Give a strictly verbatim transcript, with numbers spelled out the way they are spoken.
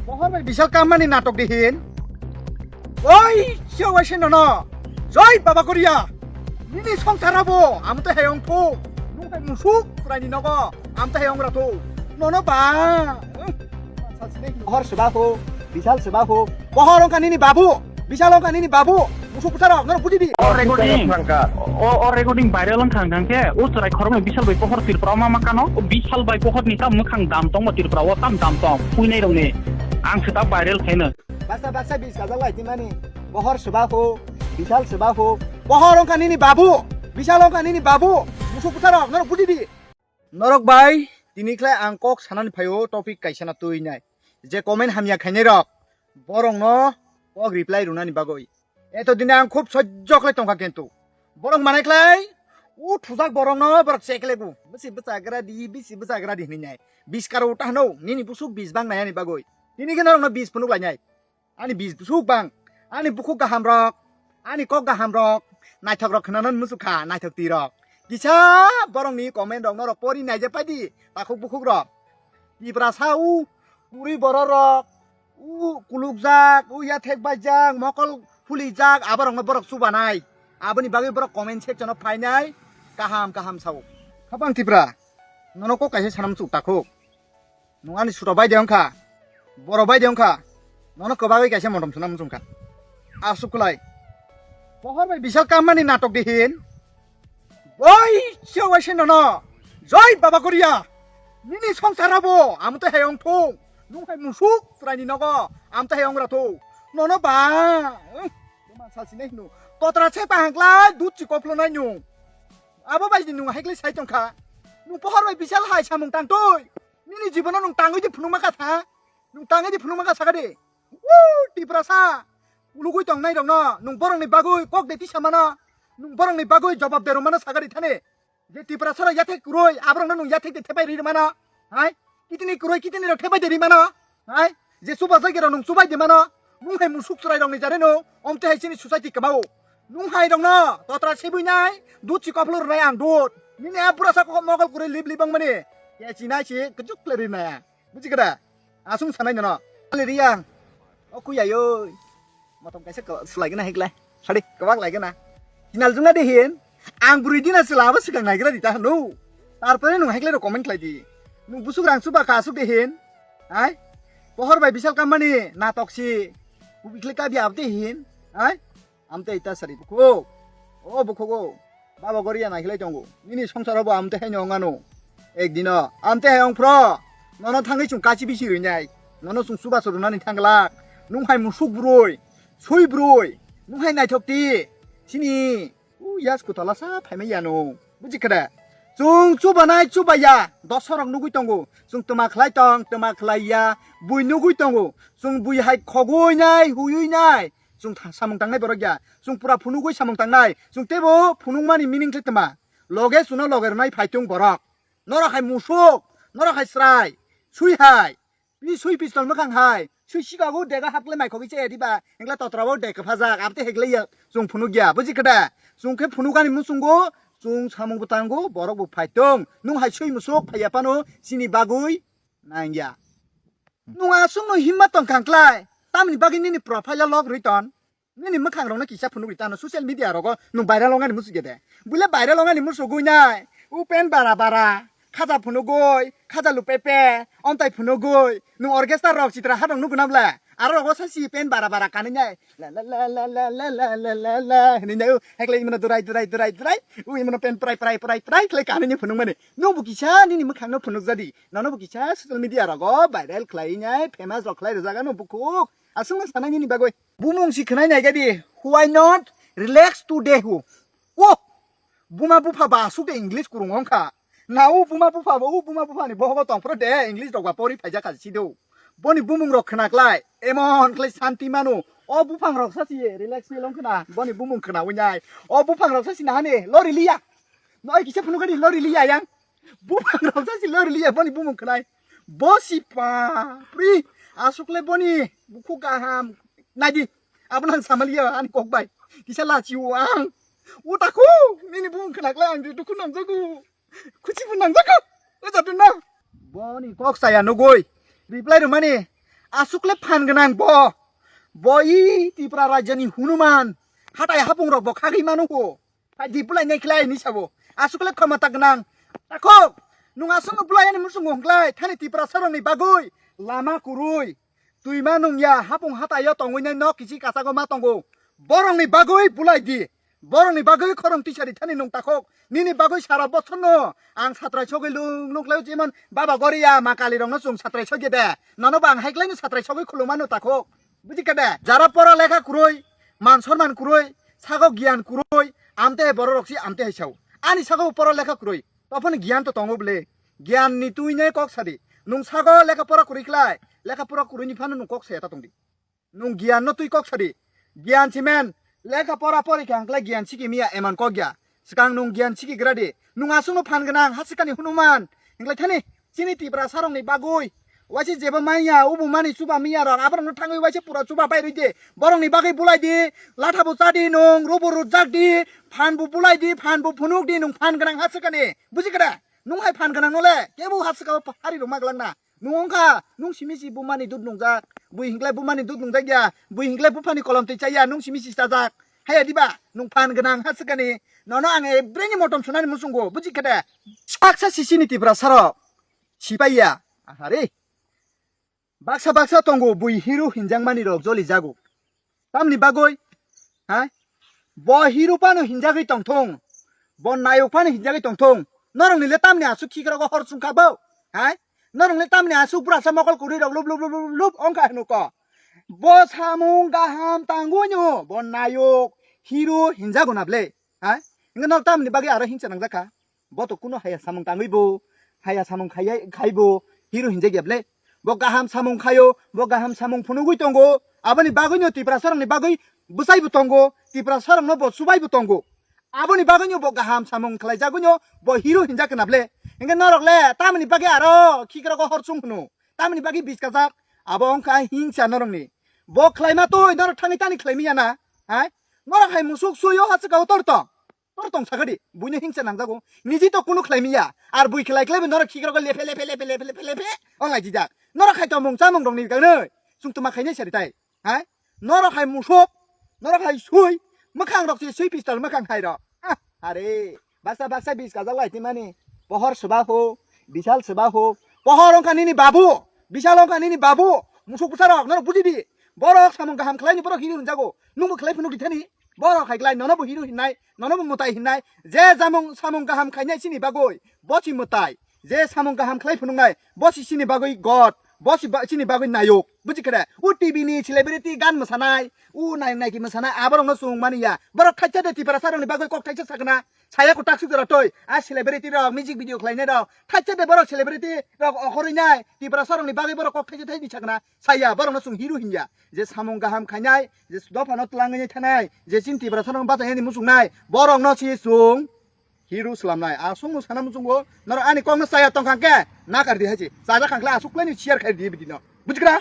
Pohor bai bisal kammani natok dihin. Oi, siya waise nono. Joi baba Goria. Nini songsara bo, amo to heyong phu. Nung hai musuk, raini nogo. Amo to heyong ra thu. Nono ba. Pohor seba phu, bisal seba phu. Pohor ongka nini babu. Bisal ongka nini babu. Musuk putarok, nono buji di. O recording, o, o recording viral wng thang thang khe, o chwrai khoroknwi Bishal bai Pohor Tripura ma ma kano, o Bishal bai Pohor ni tam mwkhang dam tong ma Tripura o tam dam tong, puinai rok ni. Ang se ta viral khaino. Baksa baksa bis kajak lai timani, Pohor swba phu, Bishal swba phu, Pohor wngkha nini babu, Bishal wngkha nini babu, musuk bwsarok norok buji di. Norok bai, tini khlai ang kok sanani phaio topic kaisa na twi nai. Je comment hamya khainai rok, borok no kok reply runani bagwi. Eto dini ang khub sojjo khlai tongkha kintu. Borok manai khlai, u thujak borok no borok cheklegu. Bisi bwchagra di, bisi bwchagra di hinwi nai. Bis karo uta hano, nini busuk bis bang nai ani bagwi. Tini khe norok no bis phunuk lai nai. Ani bis busuk bang, ani bukhuk gaham rok, ani kok gaham rok, naithok rok khwnana muchuk kha, naithok twi rok. Kisa borok ni comment rok norok pori naijak pai di, takhuk bukhuk rok. Tiprasa u, puri borok rok, u kulukjak, u yathek baijak, mokol phulijak, aborok no borok chubanai. Aboni bagwi borok comment section o phainai, kaham kaham sao. Khapang Tipra, nono kok kaisa sanam chuk takhuk. Nung ani suto bai de wngkha, boro bai de wngkha, nono kwbagwi kaisa motom suna muchungkha. Aswk kwlai. Pohor bai bisal kammani natok de hin. Boi, siya waise nono. Joi baba Goria. Nini songsara bo, amo to heyong thung. Nung hai musuk, chwraini nogo, amo to heyong ra thung. Nono ba. Salsi nai hino. Totra se pahang klai, dut si koplo nai nung. Abo bai di nung hai klai sai tongkha. Nung pohor bai bisal hai samung tang tui. Nini jibono nung tangwi di phunukma kha tha. Nung tangwi di phunukma kha sakha di. Woo, Tiprasa. Ulugwi tongnai rokno nung borokni bagwi kok de tisa mano. Nung borokni bagwi jobab de rwmano sakha di thani. Je Tiprasa rok yathek kwrwi, aborokno nung yathek de thepai rwi mano. Hai? Kitini kwrwi, kitini rok thepai de rwi mano. Hai? Je chuba jagirok nung chubai de mano. Nung hai musuk chwrai rokni jare no. Omte hai chini society kwmao. Nung hai rokno totra sebui nai, dut si koplo rwnai ang dut. Nini a pura sa kok mokol kwrwi lip lip wng mani. Ya chinai si kwchuk kle ri nai. Buji khe da? Aswng sanai nono. Ale ri ang. O kuya yoi. Motom kaisa ko-, swlai gana hikle. Sadi, kwbak lai gana. Chinal jungna de hin. Ang bwrwi dina swla abo swkang naigra di ta hanu. Tarpore nung hikle ro comment khlai di. Nung busuk rang chuba ka aswk de hin. Hai? Pohor bai bisal kammani natok si. Bubikhle ka bi abde hin. Hai? Amtei ta sari bukhuk. O bukhuk o. Baba Goria naikhlai tongo. Nini songsaro bo amtei haino ongano. Ekdino amtei hai ongphro. Nono thangwi chwng kachi bisi rwinai. Nono chwng chubachu rwnani thanglak. Nung hai musuk brwi. Sui brwi. Nung hai naithok ti. Sini. U yas kutala sa phaimai yano. Buji khada. Chwng chubanai chubaya. Dosorok nugwi tongo. Chwng twma khlai tong, twma khlai ya. Bui nugwi tongo. Chwng bui hai khogwi nai, huywi nai. Chwng tha-, samung tangnai borok ya. Chwng pura phunugwi samung tangnai. Chwng teibo phunukmani meaning khe twma. Loge chwngno loge rwnai phaitung borok. Norok hai musuk, norok hai chwrai, sui hai. Pi sui pistol mwkhang hai. Sui sikago dega hapkle mai khogwi chaya diba. Hengla totrabo de kwphajak. Abte hegle ya. Chwng phunuk ya. Buji khe da? Chwng khe phunukani muchungo. Chwng samung bo tango. Borok bo phaitung. Nung hai sui musuk phaiya phano chini bagwi nangya. Nung aswkno himma tong kang klai. Tamni bagwi nini profile o log rwi ton. Nini mwkhang rokno kisa phunuk rwi tano social media rogo nung viral ongani muchuk de. Buile viral ongani muchugwi nai. U pen bara bara. Khaja phunugwi, khaja lupepe, omtai phunugwi. Nung orchestra rok chitra ha rok nugo na bla. Aro rogo sa si pen bara bara kanwi nai. La la la la la la la la la la. Hini nai u heklai imano durai durai durai durai. U imano pen prai prai prai prai khlai kanwi ni phunuk mani. Nung bo kisa nini mwkhang no phunuk jadi. Nono bo kisa social media rogo viral khlai nai, famous rok khlai rwjaga no bukhuk. Aswkno sanai nini bagwi. Bumung si khwnai nai gadi. Why not relax today hu? Oh! Buma bupha ba aswk de English kwrwng wng kha. Na u buma bupha bo, u buma bupha ni bohogo tong phro de English rok ba pori phaijak kha si do. Boni bumung rok khna klai. Emon khlai santi manu. O buphang rok sa si relax ni long khna. Boni bumung khna wi nai. O buphang rok sa si na hani lori liya. Noi kisa phunuk gadi lori liya yang. Buphang rok sa si lori liya boni bumung khna. Bo si pa. Pri. Aswk le boni. Bukhu kaham. Nai di. Abo nang samaliya ani kok bai. Kisa lachi o ang. O taku. Nini bumung khna klai ang dukhu nang jagu. Khuchi bo nang jago. O jatun na. Boni kok saya nugui. Reply rwmani. Aswk le phan gwnang bo. Bo i Tripura rajyoni hunuman. Hatai hapung rok bo khagwi manu ho. Phaidi bulai nai khlai ni sabo. Aswk le khomota gwnang. Takhok. Nung aswk no bulai ani musung hongklai. Thani Tripura sarong ni bagwi. Lama kurui. Twima nung ya hapung hatai yo tongwi nai nok kisi kasago ma tongo. Borong ni bagwi bulai di. Borokni bagwi khorang tisari thani nung takhok. Nini bagwi sara bosor no ang satrai sogwi lung lung khlai jemon baba goriya ma kali rok no chwng satrai sogwi de. Nono ba ang hai khlai no satrai sogwi khuluma no takhok. Buji kha de? Jara pora lekha kwrwi, man sorman kwrwi, sago giyan kwrwi, amte hai borok rok si amte hai sao. Ani sago pora lekha kwrwi. Tophani giyan to tongo bwle. Giyan ni twi ne kok sadi. Nung sago lekha pora kwrwi khlai, lekha pora kwrwi ni phano nung kok saya ta tongdi. Nung giyan no twi kok sadi. Giyan simen lekha pora pori kha hwnklai giyan siki miya eman kok ya. Swkang nung giyan siki gra di. Nung aswk no phan gwnang hasikani hunuman. Hwnklai thani chini Tripura sarong ni bagwi. Waisa jebo manya ubu mani chuba miya rok aborok no thangwi waisa pura chuba pai rwi di. Borok ni bagwi bulai di. Latha bo cha di nung rubu rujak di. Phan bo bulai di phan bo phunuk di nung phan gwnang hasikani. Buji kha da? Nung hai phan gwnang no le kebo hasika o hari rok ma glak na. Nung wngkha, nung simi si bumani dud nungjak. Bui hinklai bumani dud nungjak ya. Bui hinklai buphani kolom twi chaya, nung simi si chajak. Haya diba, nung phan gwnang ha swkani. Nono ang ebreni motom sunani muchungo, buji khe de. Baksa sisini Tripura sarok. Sipai ya. Ahare. Baksa baksa tongo bui hero hinjakmani rok joli jago. Tamni bagwi, ha? Bo hero phano hinjagwi tongthung. Bo nayok phano hinjagwi tongthung. Norokni le tamni aswk khikrok o hor chwngkha bo? Ha? Norokni tamni aswk brasa mokol kwrwi rok lup lup lup lup lup ongkha hwno ko. Bo samung kaham tangwi no bo nayok hero hinjago na ble. Ha? Hwnkhe norok tamni bagwi aro hingsa nangjakha. Bo to kuno haya samung tangwi bo, haya samung khaiya, khai bo, hero hinjak ya ble. Bo kaham samung khaio, bo kaham samung phunugwi tongo. Aboni bagwino Tiprasarokni bagwi bwsai bo tongo, Tiprasarokno bo chubai bo tongo. Aboni bagwino bo kaham samung khlaijagwino bo hero hinjak na ble. Hwnkhe norok le tamoni bagwi aro khikrok o hor chwng hwno. Tamoni bagwi biskajak, abo wngkha hingsa norokni. Bo khlaima twi norok thangwi tani khlaimiyana, hai? Norok hai musuk suyo hachwkao tor tong. Tor tong sakadi, buino hingsa nangjago. Niji to kunu khlai miya. Ar bui khlai khlai bo norok khikrok lephe lephe lephe lephe lephe lephe. Onglai jijak. Norok khai tongmung chamung rokni kanwi. Chwng tuma khainai sari tai. Ha? Norok hai musuk. Norok hai sui. Mwkhang rok se sui pistol mwkhang hai rok. Ah, are. Baksa baksa bis kajak lai timani. Pohor seba ho. Bisal seba ho. Pohor ongkha nini babu. Bisal ongkha nini babu. Musuk bwsa rok norok buji di. Borok samung kaham khlai ni borok hini hwnjago. Nungbo khlai phunuk di thani. Borok hai glai nono bo hero hinnai, nono bo mwtai hinnai. Je jamung samung kaham khainai chini bagwi, bo si mwtai. Je samung kaham khlai phunuknai, bo si chini bagwi God, bo si ba-, chini bagwi nayok. Buji khe de? U T V ni celebrity gan mwsanai, u nai-, naiki mwsanai, aborokno chwng mani ya. Borok thaisa de Tiprasarokni bagwi kok thaisa sakna. Saya kwtak suk jora toi. A celebrity rok music video khlainai rok. Thaisa de borok celebrity rok okhorwi nai. Tiprasarokni bagwi borok kok thaisa thaini sakna. Saya borokno chwng hero hinya. Je samung kaham khainai, je dophano twlangwi thanai, je chini Tiprasarokno bachainani muchungnai, borokno si chwng hero swlamnai. Aswkno sana muchungo, norok ani kokno chaya tongkha khe, nakar di hai se. Chajak kha khle aswk khlaini share khai di bidino. Bujikra?